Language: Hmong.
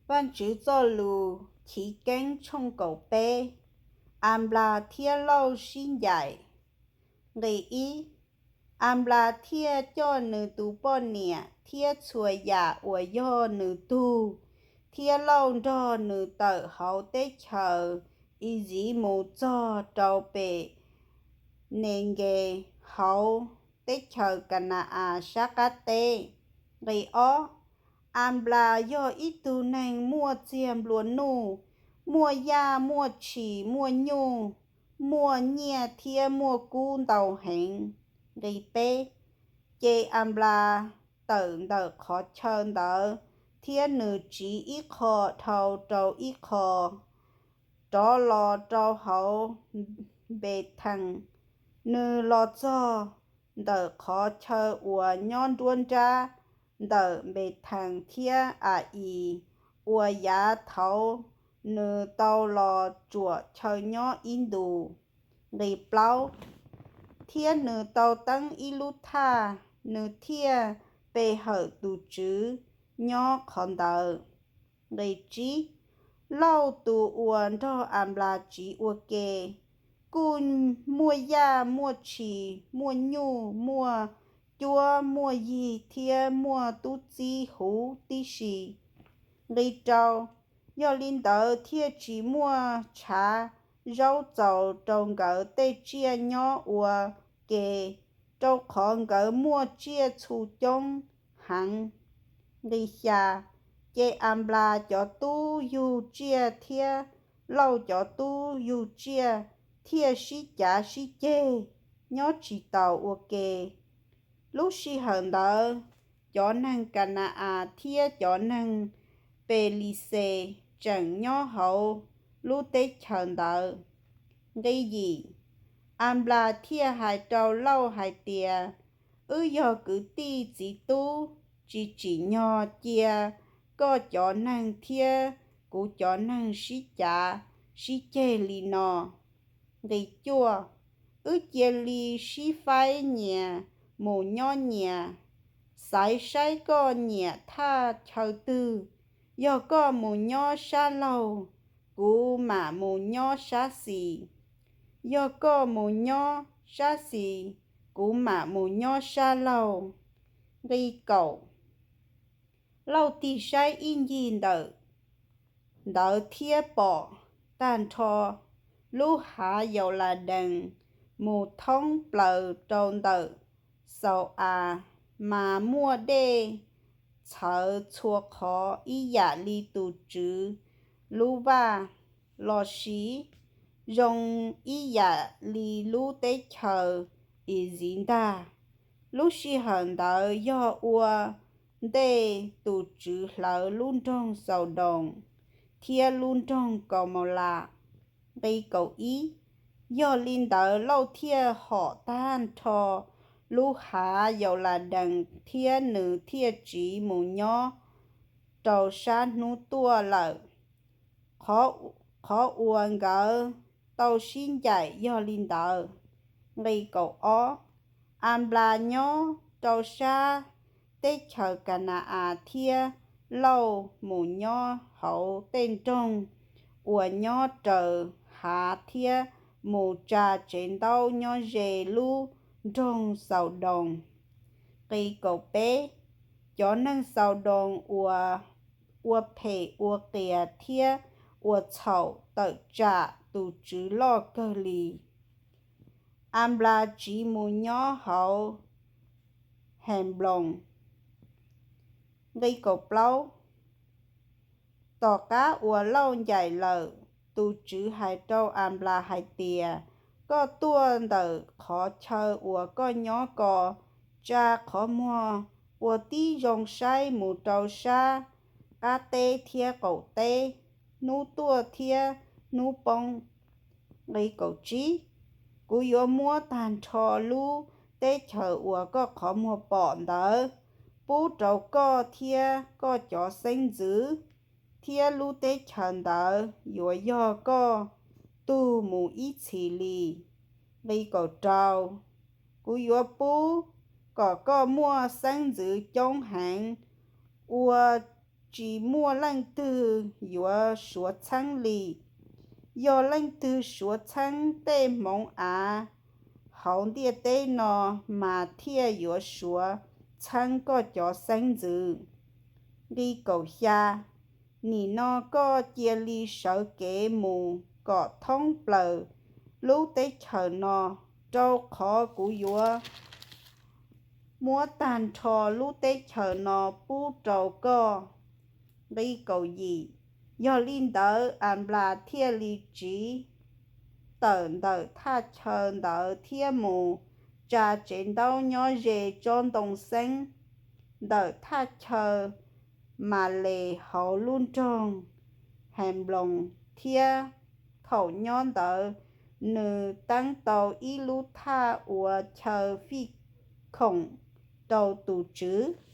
Vajtswv txoj lus Chivkeeb tshooj kaum peb. Anplas thiab Lauj sib ncaim. Nqe ib. Anplas thiaj coj nws tus poj niam thiab txhua yam uas yog nws tug, thiab Lauj nrog nws tawm hauv teb chaws Iziv mus txog rau pem Nenkev hauv teb chaws Ka na-as sab qab teb. Nqe ob. Anplas yog ib tug neeg muaj txiag nplua nuj, muaj yaj muaj tshis, muaj nyuj, muaj nyiaj thiab muaj kub ntau heev. Nqe peb. Ces Anplas tawm ntawm qhov chaw ntawd, thiab nws tsiv ib qho dhau rau ib qho, rov los rau hauv Npethees. Nws los txog ntawm qhov chaw uas nyob nruab nrab ntawm Npethees thiab A-is, uas yav thaud nws tau los tsuam chaw nyob ib ntus. Nqe plaub. Thiab nws tau teeb ib lub thaj, nws thiaj pe hawm tus TSWV nyob qhov ntawd. Nqe tsib. Lauj tus uas nrog Anplas tsiv ua ke, kuj muaj yaj muaj tshis, muaj nyuj muaj cuab, muaj yig thiab muaj tub txib huv tib si. Nqe rau. Yog li ntawd thiaj tsis muaj tshav zaub txaus rau nkawd tej tsiaj nyob ua ke, rau qhov nkawd muaj tsiaj txhu coob heev. Nqe xya. Ces Anplas cov tub yug tsiaj thiab Lauj cov tub yug tsiaj thiaj sib cav sib ceg, nyob tsis taus ua ke. Lub sij hawm ntawd cov neeg Ka na-as thiab cov neeg Pelixes tseem nyob hauv lub teb chaws ntawd. Nqe yim. Anplas thiaj hais rau Lauj hais tias, Wb yog kwv tij txiv tub, tsis tsim nyog cia koj cov neeg thiab kuv cov neeg sib cav sib ceg li no. Nqe cuaj. Wb cia li sib faib nyias mus nyob nyias. Xaiv saib koj nyiam thaj chaw twg, yog koj mus nyob sab laug, kuv mam mus nyob sab xis, yog koj mus nyob sab xis, kuv mam mus nyob sab laug. Nqe kaum. Lauj tig saib ib ncig ntawm ntawd thiab pom tag nrho lub hav Yauladees mus thoob plaws rau ntawm Xau-as, mas muaj dej txhawv txhua qhov ib yam li tus TSWV lub vaj, lossis zoo ib yam li lub teb chaws Iziv ntag. Lub sij hawm ntawd yog ua ntej tus TSWV hlawv lub nroog Xaudoos thiab lub nroog Kaumaulas. Nqe kaum ib. Yog li ntawd Lauj thiaj hom tag nrho lub hav Yauladees thiab nws thiaj tsiv mus nyob rau sab hnub tuaj lawm. Qhov uas nkawd tau sib ncaim yog li ntawd. Nqe kaum ob. Anplas nyob rau sab teb chaws Ka na-as thiab Lauj mus nyob hauv tej nroog uas nyob raws hav thiab mus tsa tsev ntaub nyob ze lub nroog Xaudoos. Nqe kaum peb. Cov neeg Xaudoos uas ua phem ua qias thiab ua txhaum tawm tsam tus TSWV loj kawg li. Anplas tsiv mus nyob hauv Henploos. Nqe kaum plaub. Tom qab uas Lauj ncaim lawm, tus TSWV hais rau Anplas hais tias, Koj tuaj ntawm qhov chaw uas koj nyob ko, tsa qhov muag ua tib zoo saib mus rau sab qab teb thiab qaum teb, hnub tuaj thiab hnub poob. Nqe kaum tsib. Kuv yuav muab tag nrho lub teb chaws uas koj qhov muag pom ntawd pub rau koj thiab koj cov xeeb ntxwv, thiab lub teb chaws ntawd yuav yog koj tug mus ib txhis li. Nqe kaum rau. Kuv yuav pub kom koj muaj xeeb ntxwv coob heev, ua tsis muaj leej twg yuav suav txheeb li. Yog leej twg suav txheeb tej hmoov av hauv ntiaj teb no, mas thiaj yuav suav txheeb koj cov xeeb ntxwv. Nqi kaum xya. Nim no koj cia li sawv kev mus kom thoob plaws lub teb chaws no, rau qhov kuv yuav muab tag nrho lub teb chaws no pub rau koj. Nqi kaum yim. Yog li ntawd, Anplas thiaj li tsiv tawm ntawm thaj chaw ntawd thiab mus tsa tsev ntaub nyob ze tsob ntoo xeeb ntawm thaj chaw Males hauv lub nroog Henploos, thiab thaum nyob ntawd nws teeb tau ib lub thaj ua chaw fij khoom rau tus TSWV.